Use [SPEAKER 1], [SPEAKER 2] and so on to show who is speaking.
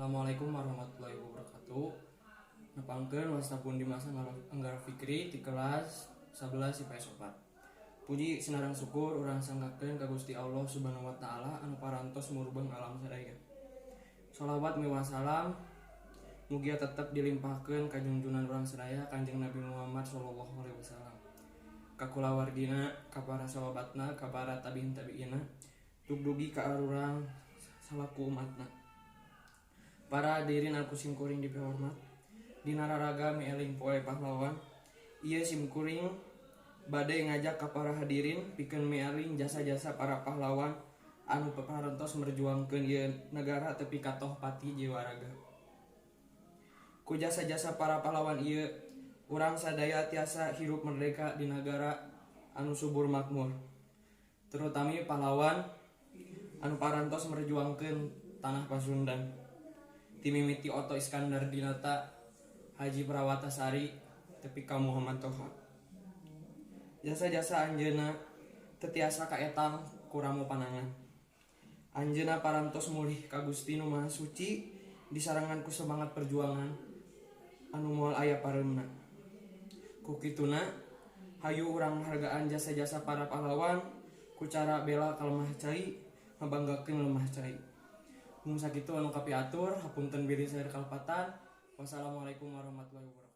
[SPEAKER 1] Assalamualaikum warahmatullahi wabarakatuh. Nepangkeun, wasta pun Dimas Anggara Fikri di kelas 11 IPS 4. Puji sinareng syukur urang sanggakeun ka Gusti Allah Subhanahu wa Taala anu parantos murbeng alam sadaya. Sholawat miwah salam mugia tetep dilimpahkeun ka junjunan urang sadaya, Kanjeng Nabi Muhammad sallallahu alaihi wasallam. Ka kulawargina, ka para sahabatna, ka para tabiin tabiina, dug-dugi ka arurang salaku umatna. Para hadirin anu ku simkuring dipihormat, dina raraga mieling Poe Pahlawan ieu, simkuring bade ngajak ka para hadirin pikeun mieling jasa-jasa para pahlawan anu parantos merjuangkeun ieu negara tepi ka toh pati jiwa raga. Ku jasa-jasa para pahlawan ieu, urang sadaya tiasa hirup merdeka di negara anu subur makmur. Terutami pahlawan anu parantos merjuangkeun tanah Pasundan, ti mimiti Otto Iskandar Dinata, Haji Prawitasari, tepi ka Muhammad Toha. Jasa-jasa anjeunna teu tiasa kaetang ku ramo panangan. Anjeunna parantos mulih ka Gusti Nu Maha Suci disarengan ku semangat perjuangan anu moal aya pareumna. Ku kituna, hayu urang hargaan jasa-jasa para pahlawan ku cara bela ka lemah cai, ngabanggakeun lemah cai. Mung sakitu anu kapiatur, hapunten bilih saur kalepatan. Wassalamualaikum warahmatullahi wabarakatuh.